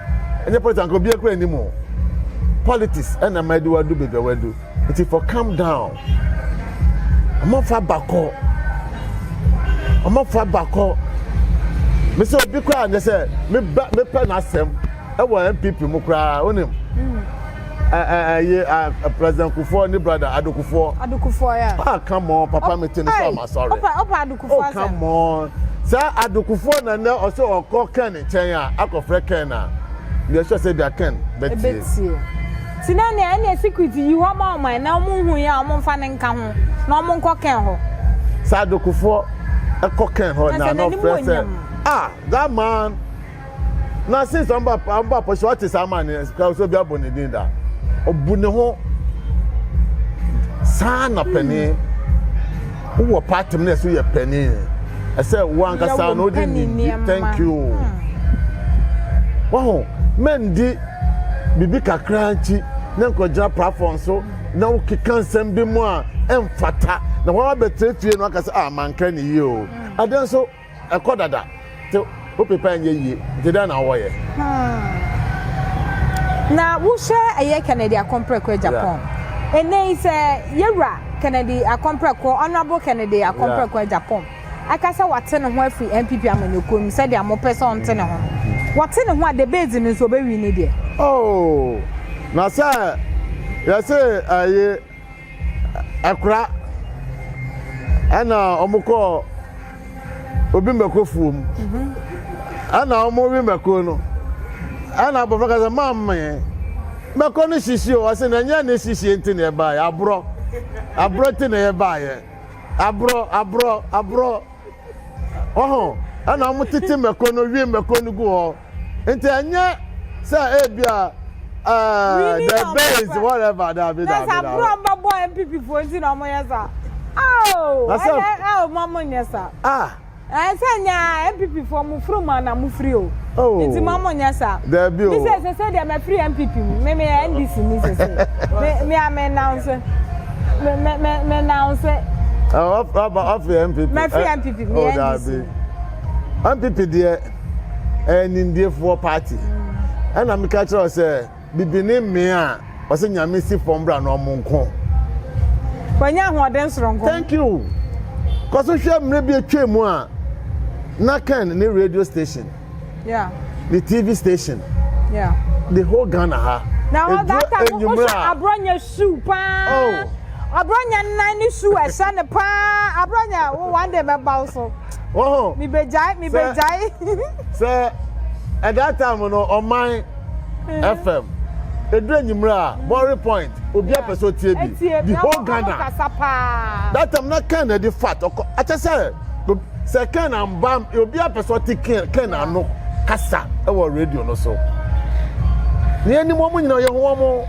Ɛnyɛ politics anka obi akora anim o. Politics ɛna ma ɛde wadu baabi a wadu. Nti for calm down. Ɔmɔfa bakɔ. Ɔmɔfa bakɔ. Mesɛ obi koraa nyɛ sɛ meba mepɛ n'asɛm. Ɛwɔ NPP mu koraa wonim ɛyɛ President Kufuor ne brother Ado Kufuor. Ado Kufuor ya. Ah come on papa mi ti ne sọ ma sọrọ. Opa opa Ado Kufuor asɛm. Oh come on sɛ Ado Kufuor na nɛ ɔsɛ ɔkɔ Ken nkyɛn a akɔfrɛ Ken a meyɛ sure sɛ bia Ken bɛtie. Ɛbɛtie. Ti na nea ɛne secret yi hɔ ma ɔman na ɔmo nhu yɛ a ɔmo nfa ne nka ho na ɔmo nkɔ Ken hɔ. Sɛ Ado Kufuor ɛkɔ Ken hɔ na na ɔfrɛ sɛ ah that man. Na since ɔmo ba ɔmo ba pɔsi ɔte saa man ne kura sɛ obi abɔ ne din da ɔbu ne ho saa na panin wowɔ party mu na ɛso yɛ panin ɛsɛ wo ankasa na ɔde ne di thank you waho mɛndi biribi kakra nkyi na nkɔgyina platform so na wokeka nsɛm bi mu a ɛmfata na wɔn abɛtena fie no aka sɛ ah manka ne yie o adeɛ nso Ɛkɔ dada te wo pepa nyɛ yie nti dɛn na wɔyɛ. Hmm. Na wohwɛ ɛyɛ Kennedy Akompreko Agyapong. Ɛnɛ yi sɛ yɛwura Kennedy Akompreko, Honourable Kennedy Akompreko Agyapong aka sɛ wate ne ho afiri NPP amanyɔkuo mu sɛdeɛ mopɛ sɛ ɔnte ne ho no. Wɔte ne ho a debate no nso ɔbɛwi ne deɛ. Oh, na sɛ yɛse ɛyi Akora ɛna wɔn kɔɔ obi mako fuo mu ɛna wɔn we mako no ɛna abɔfra ka sɛ maame mako no sisi o ɔsɛ na ɛnyɛ ne sisi nti na ɛbaayɛ aborɔ aborɔ nti na ɛbaayɛ aborɔ aborɔ aborɔ. Ɔho ɛna wɔn tete mako no wie mako no gu hɔ. Nti ɛnyɛ sɛ ebi a ɛɛ the base whatever dabi dabi dabi. Na sɛ aburo a wɔbɛbɔ NPP foɔ nti na wɔyɛ saa. Oh, ɛnɛ ɛwɔ mo mo nyɛ saa. Ah. Ɛɛ sɛ nya NPP foɔ mo firi mu ana mo firi o. Oh. Nti mo mo nyɛ saa. Dabi o. Mi sɛ sɛ sɛ deɛ mɛ firi NPP mu me me yɛ NDC ni sɛ sɛ. Me me a me announce. Me me me me announce. Ɔfiri NPP. Mɛ firi NPP mi yɛ NDC. NPP deɛ ɛyɛ nimdiefoɔ party. Ɛna meka kyerɛ wo sɛ bibini mmea a ɔsɛ nyame si fam bra na ɔmo nko. Wanya ahoɔden soronko. Thank you. Kɔso hwɛ mmerɛ bi atwa mu a na Ken ne radio station. Yeah. Ne TV station. Yeah. The whole Ghana ha. Na hɔ that time wohwɛ aborɔnyɛ shoe paa. Oh. Aborɔnyɛ nan ne shoe ɛhyɛ ne paa. Aborɔnyɛ wo one day mɛba wo so. Wɔho. Mebɛgyae mebɛgyae. Sɛ at that time no ɔman FM eduru enyimire a Borry Point obi apɛ sɛ otie bi the whole Ghana. That time na Ken na ɛde fat ɔkɔ akyɛ sɛ sɛ Ken amba obi apɛ sɛ ɔte Ken Ken ano kasa ɛwɔ radio no so. Ne anim wɔn nyinaa yɛ ho wɔn.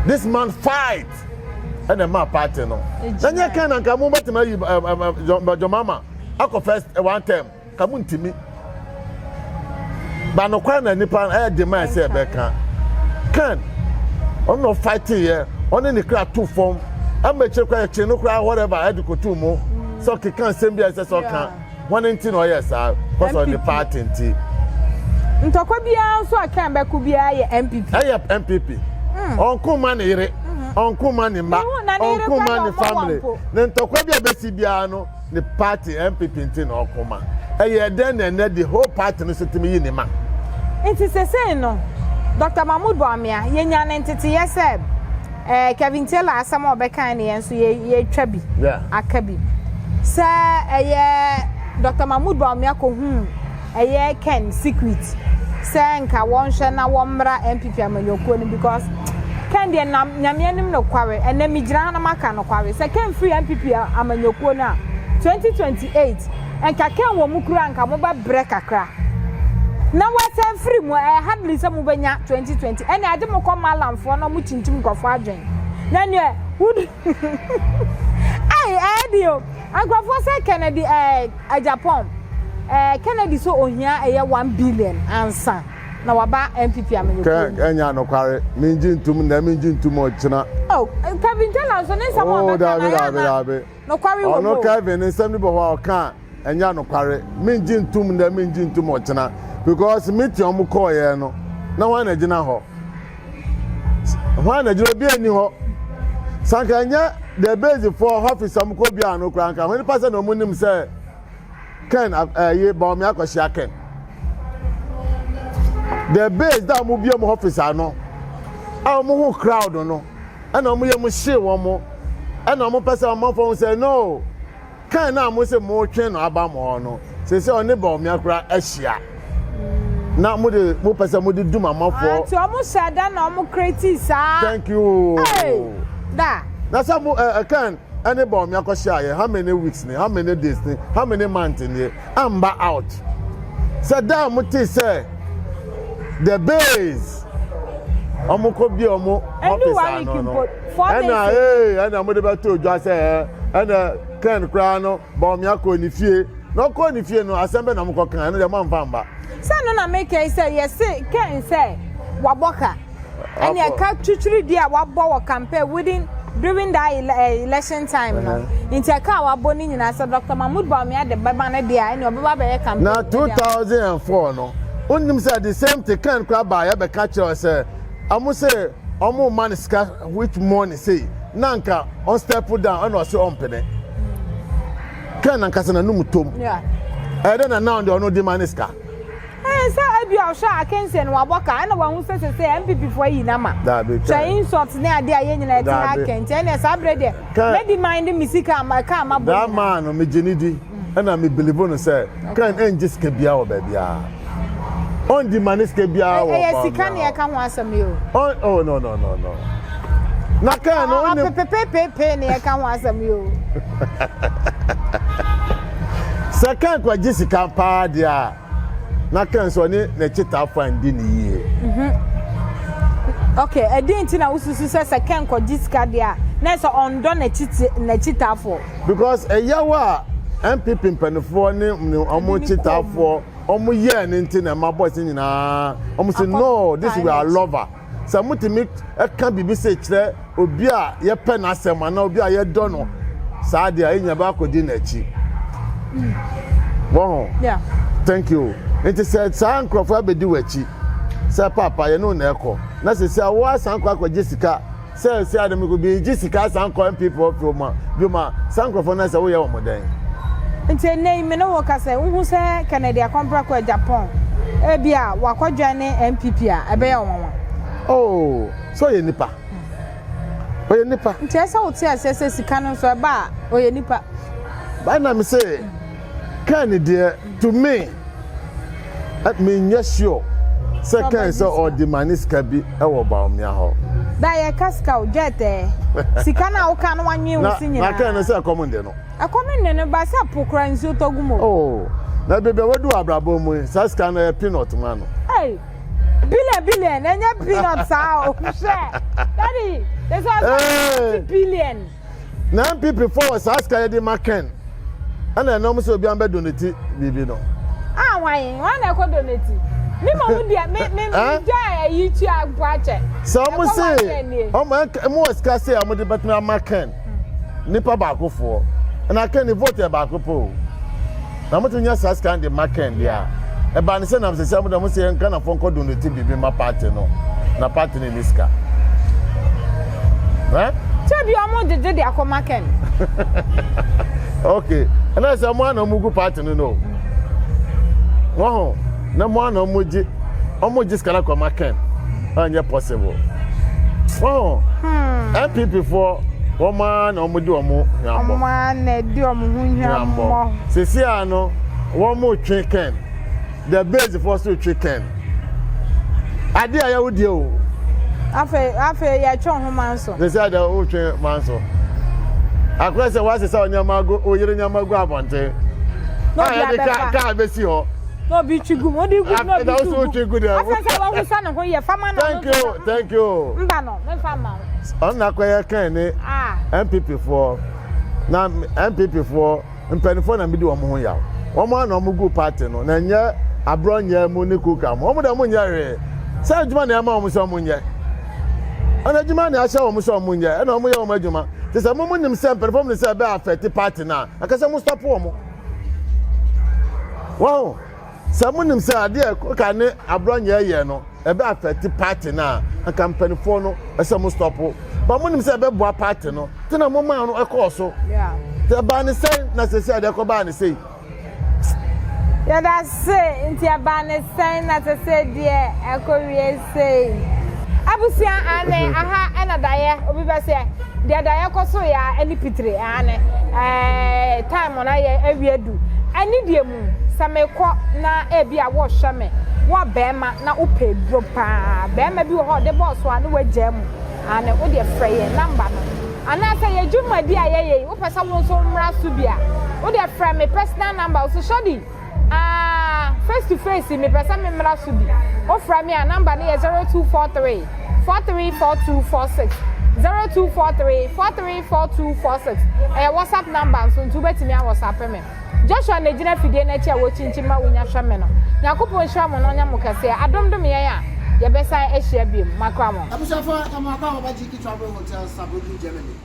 This man fight ɛna ɛma party no. Na nyɛ Ken na nka mo bɛtumi ayi John Mahama akɔ first one term. Ka mo ntumi. Ba nokware na nipa ɛyɛ de man sɛ ɛbɛka. Ken, ɔno na ɔfighte yɛ, ɔne ne kra to fam. Ama akyire koraa yɛkyee no koraa whatever ɛde kɔtoo mu sɛ ɔkeka nsɛm bi a ɛsɛ sɛ ɔka. Hwan nti na ɔyɛɛ saa? Kɔsɛ ɔde party nti. Ntɔkwa biara nso a Ken bɛko biara yɛ NPP. Ɛyɛ NPP. Ɔnko mma ne yere, ɔnko mma ne mma, ɔnko mma ne family. Ne ntɔkwa bi a ɛbɛsi biara no, Ne party NPP nti na ɔko ma. Ɛyɛɛ dɛn na ɛnɛ the whole party no so tumi yi ne ma? Nti sesei no Doctor Mahmood Bawumia yɛnya no nteteyɛ sɛ eh, Kevin Taylor asɛm a ɔbɛkae no yɛn nso yɛtwa bi aka bi sɛ ɛyɛ Doctor Mahmood Bawumia kɔhuu ɛyɛ Ken secret sɛ nka wɔnhwɛ na wɔmmra NPP amanyɔkuo no because Ken deɛ nam Nyame anim nokware ɛnɛ megyina ha na maka nokware sɛ Ken firi NPP amanyɔkuo no a 2028 nka Ken wɔ mu koraa nka mobɛbrɛ kakra na wasan firi mu ɛyɛ hardly sɛ mobɛnya 2020 ɛne agye mokɔ Malamfoɔ na ɔmo kyinkyim nkurɔfoɔ adwen na neɛ wodu ai ɛyɛ deɛ o nkurɔfoɔ sɛ Kennedy ɛɛ Agyapong eh, Kennedy sɛ ohia ɛyɛ 1 billion ansa na waba NPP amanyɔkuo mu. Ɛnyɛ anokware, mengye ntum nnɛ, mengye ntum ɔkyena. Oh, Kevin Taylor nso ne nsɛm a Oh, ɔbɛka no daabi, ɛyɛ daabi, ana daabi. nokware wɔ mu Ɔno o. Kevin ne nsɛm no bi wɔ hɔ a ɔka a ɛnyɛ anokware. Mengye ntum nnɛ, mengye ntum ɔkyena. Because meeting a wɔn kɔɔeɛ no, na hwan na gyina hɔ? Hwan na gyina obi ani hɔ? Sanka ɛnyɛ the base foɔ office a wɔn kɔ bia no koraa nka wɔn nipa sɛ na wɔn nim sɛ Ken ɛyi Bawumia akɔhyia Ken. The base da wɔn bia wɔn office ano a wɔn ho crowd no ɛna wɔn yɛ wɔn hyee wɔn ɛna wɔn pɛ sɛ wɔn afɔ wɔn sɛ no. Kan no a mose moretwe no aba mo hɔ no, seesei ɔne Bawumia koraa ahyia. Na mode mopɛ sɛ mode dum amafoɔ. Ah, nti ɔmo hyɛ da na ɔmo create saa. Thank you. Hey, da. Na sɛ mo ɛ ɛ kan ɛne Bawumia kɔhyia yɛ how many weeks ni, how many days ni, how many months ni, amba out. Sɛ da a mo te sɛ the base ɔmo kɔ bie ɔmo office ano no. Ɛna ee ɛna mo de bɛto dwa sɛ ɛna Ken koraa no Bawumia kɔɔ ne fie na ɔkɔɔ ne fie no asɛm bɛ na mo kɔ kan ɛno deɛ mo amfa mba. Sɛ no na meka yi sɛ yɛse Ken sɛ wabɔ ka ɛne ɛka twitwiri di a wabɔ wɔ campaign within during that eh, election time no nti ɛka a wabɔ ne nyinaa sɛ Dr. Mahmood Bawumia de bɛba no deɛ a ɛne ɔbɛba bɛyɛ campaign. Na 2004 no wonim sɛ the same thing Ken koraa baa yɛbɛka kyerɛ sɛ ɔmo sɛ ɔmo ma no sika which money sei na anka ɔn step down ɛna ɔse ɔmpene Ken ankasa n'anum tom ɛyɛ dɛ na now deɛ ɔno de ma ne sika. Ɛɛ sɛ ebi ɔhwɛ akansie no wabɔ ka ɛna wahu sɛ sɛ sɛ NPP foɔ ayi n'ama hwɛ insult ne adeɛ a yɛn nyinaa ɛte ha kɛn nti ɛnna saa abere deɛ mɛdi man de mi sika ama ɛka ama bɔ nyinaa. That man no megye ne di ɛna me believe no sɛ Ken ɛngye sika biara wɔ baabiara. Ɔndi ma ne sika biara wɔ Ɛyɛ sika na yɛka ho asɛm yi o. Ɔn oh no no no no. Na kaa no ɔne. Ɔpepepepepe na yɛka ho asɛm yi o. Sɛ Ken kɔgye sika paa deɛ a, na Ken nso ɔne n'akyitaafo andi no yie. Ok, ɛdeɛn nti na wosusu sɛ sɛ Ken kɔgye sika deɛ a, na ɛsɛ ɔndɔ n'akyitaafoɔ? Because ɛyaw a NPP mpanimfoɔ ne wɔn akyitaafoɔ wɔn yɛɛ no nti na ɛma boys no nyinaa wɔn sɛ no, this we are lover. Sɛ motumi ka biribi sei kyerɛ obi a yɛpɛ n'asɛm anaa obi a yɛdɔ no saa deɛ a, yɛnya bɛ akɔdi n'akyi. Wɔho? Yeah. Thank you. Nti sɛ saa nkurɔfoɔ abɛdi w'akyi sɛ paapa yɛne wo na ɛkɔ na sɛ sɛ woasan kɔ akɔgye sika Sɛ sɛ ade meko bi gye sika san kɔ NPP hɔ fio ma bio ma saa nkurɔfoɔ no sɛ woyɛ wɔn dɛn? Nti ɛnnɛ yi me ne wo kasa yi wohu sɛ Kennedy Akompreko kɔ Japan ebi a wakɔ joine NPP a ɛbɛyɛ wo nwanwa? Oh sɛ ɔyɛ nipa ɔyɛ nipa. Nti ɛsɛ wo te aseɛ sɛ sika no nso ɛba a ɔyɛ nipa. Ɛna me se Ken deɛ to me menyɛ sure sɛ Ken sɛ ɔde ma ne sika bi wɔ Bawumia hɔ. Da yɛ ka sika o dwɛtɛɛ sika no a woka no wanwen wo si nyinaa. Na Ken no sɛ ɛkɔm nde no. Ɛkɔm nde no ba sɛ po kora nsuo tɔ gu mu. Oh na baabi a wadu wɔ abrabɔ mu yi saa sika no ɛyɛ peanut ma no. Hey billion billion ɛnyɛ peanut saa o hwɛ daddy ɛsɛ ɔsɛ billion. Na NPP foɔ wɔ saa sika yɛde ma Ken ɛna ɛnam sɛ obiara bɛ donate biribi no. Ah wan wan na ɛkɔ donate me ma mu deɛ me me me gya ayi tua mpo akyɛ. Sɛ ɔmo se ɔmo ɛmo wɔ sika se ɔmo de bɛtumi ama Ken nipa baako foɔ ɛna Ken ne vote yɛ baako pɛ o. Na mo tumi nya saa sika no de ma Ken deɛ a, ɛbaa ne sɛ nam sɛ sɛ mo deɛ mo sɛ yɛn Ghanafoɔ nkɔ donate biribi ma party no, na party no nni sika. Eh? Kyɛ bi ɔmo gyegye de akɔ ma Ken. Okay, ɛna sɛ mo ana ɔmo gu party no no. Wɔn ho, na mo ana ɔmo gye, ɔmo gye sika no akɔ ma Ken. Ɛnyɛ possible. Wɔn ho, hmm. NPP foɔ, wɔn ara na wɔn di wɔn hwammɔ. Wɔn ara na ɛdi wɔn ho hwammɔ. Sisi a no, wɔn twe Ken. The base foɔ so twe Ken. Adeɛ a yɛwo deɛ o. Afei afei yɛtwe ho manso. Sisi a deɛ wotwe manso. Akora sɛ wasesa onyama agu oyere nyama agu abɔnten. Na obi abɛfa. Kaa bɛsi hɔ. Na obi twi gu mu. Odi gu na obi twi gu. Afei sɛ wahu sɛ ne ho yɛ fama na. Thank you thank you. Mba no mefa ma wo. Ɔno na akɔyɛ Ken ne NPP foɔ. Na NPP foɔ mpaninfoɔ na medi wɔn ho yaw. Wɔn ara na wɔn gu party no na ɛnyɛ abrɔnyɛ mu ne kuka mu. Wɔn deɛ wɔn nyɛ hwee. Sɛ adwuma na ɛma wɔn sɛ wɔn nyɛ. Ɛna adwuma na ahyɛ wɔn sɛ wɔn nyɛ. Ɛna wɔn yɛ wɔn adwuma. Te sɛ mo mo nim sɛ mpaninfoɔ mo nim sɛ ɛbɛ affect party no a, anka sɛ mo stop wɔn. Wɔn sɛ mo nim sɛ adeɛ kuka ne abrɔnyɛ yɛ no ɛbɛ affect party no a, anka mpanimfoɔ no ɛsɛ mo stop. Ba mo nim sɛ ɛbɛboa party no, nti na mo maa no ɛkɔɔ so. Nti ɛbaa ne sɛn na sɛsi adeɛ kɔ baa ne sei. Yɛda se nti ɛbaa ne sɛn na sɛsɛ deɛ ɛkɔ wie sei. Abusua aane aha ɛna daeɛ obi bɛseɛ deɛ daeɛ kɔ so yɛ a ɛne pitire aane ɛɛ time no ayɛ awie du ɛne deɛ mu sɛ mekɔ na ebi a wɔhwɛ me wɔ bɛɛma na wopɛ aduro paa bɛɛma bi wɔ hɔ ɔde bɔɔ so a ne wagyaa mu aane wo deɛ frɛ yɛn number no anaasɛ yɛ dwumadi a yɛyɛ yi wopɛ sɛ wo nso mmra so bi a wo deɛ frɛ me personal number wo so shɔdi ah face to face mepɛ sɛ me mmra so bi wo frɛ me a number no yɛ 0243 434246 0243 434246 ɛyɛ whatsapp number nso nti wobɛtumi a whatsapp me Joshua na egyina afidie no akyi a wɔkyinkyim ma wonya hwɛ me no. Nyankopɔn nhyira mo na ɔnyɛ mo kɛseɛ. Adom dom yɛn a, yɛbɛsan ahyia biom. Makra mo. Abusuafo yɛ mo akɔ aba GK Travel Hotel Saarbrücken Germany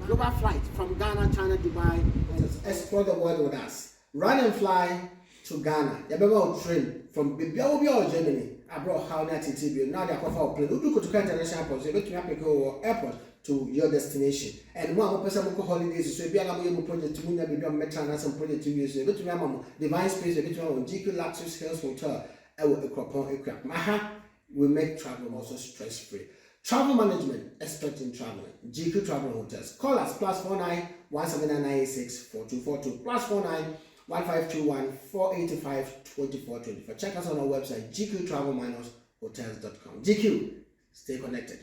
Global flight from Ghana China Dubai and Explore the world with us Run and fly to Ghana Yɛbɛma wo train from baabi a wɔ biara wɔ Germany abrɛ ɔhaw ne ateetee bio na wode akɔfa wo plane Wodu Kotoka International Airport nso yɛbɛtumi apeke wo wɔ airport to your destination and mo a mopɛ sɛ mokɔ holidays so ebia na moyɛ mo project mu nya baabi a mobɛtena anaasɛ mo project nwie so yɛbɛtumi ama mo Divine Space yɛbɛtumi ama mo GQ Luxus Hills Hotel ɛwɔ Akuropɔn Akuapem aha we make travel also stress free travel management expert in traveling GQ Travel Hotels call us plus 49 17996 4242 plus 49 1521 485 2424 check us on our website gqtravel-hotels.com GQ stay connected.